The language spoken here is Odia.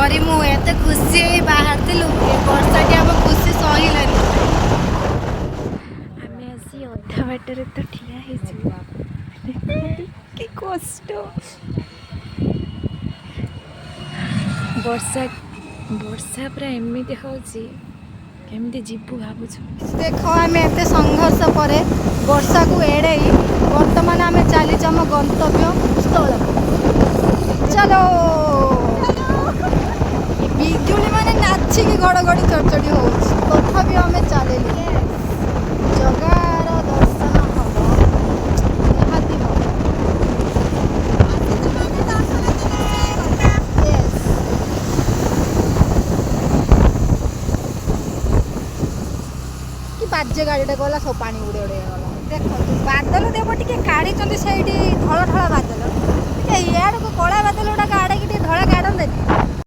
କରିମୁ, ଏତେ ଖୁସି ହେଇ ବାହାରିଥିଲୁ, ଏ ବର୍ଷାଟି ଆମ ଖୁସି ସହିଲାନି। ଆମେ ଆସି ଅଧା ବାଟରେ ତ ଠିଆ ହେଇଛୁ। ଦେଖନ୍ତୁ କି କଷ୍ଟ, ବର୍ଷା ବର୍ଷା ପୁରା ଏମିତି ହେଉଛି, କେମିତି ଯିବୁ ଭାବୁଛୁ। ଦେଖ, ଆମେ ଏତେ ସଂଘର୍ଷ ପରେ ବର୍ଷାକୁ ଏଡ଼େଇ ବର୍ତ୍ତମାନ ଆମେ ଚାଲିଛୁ ଆମ ଗନ୍ତବ୍ୟ ସ୍ଥଳ। ଚାଲୋ। ବିଜୁଳି ମାନେ ନାଚିକି ଘଡ଼ଘଡ଼ି ଚଡ଼ଚଡ଼ି ହେଉଛି, ତଥାପି ଆମେ ଚାଲିଲୁ। ଜଗାର ଦର୍ଶନ ହବ, ନିହାତି ହବ। Yes. କି ବାଜେ ଗାଡ଼ିଟା ଗଲା, ସବୁ ପାଣି ଉଡ଼େଇ ଉଡ଼େଇ ଗଲା। ଦେଖନ୍ତୁ, ବାଦଲ ଦେବ ଟିକେ କାଢ଼ିଛନ୍ତି ସେଇଠି ଧଳା ଧଳା ବାଦଲ, ଟିକେ ଇଆଡ଼କୁ କଳା ବାଦଲ ଗୁଡ଼ାକ ଆଡ଼େଇକି ଟିକେ ଧଳା କାଢ଼ନ୍ତେନି।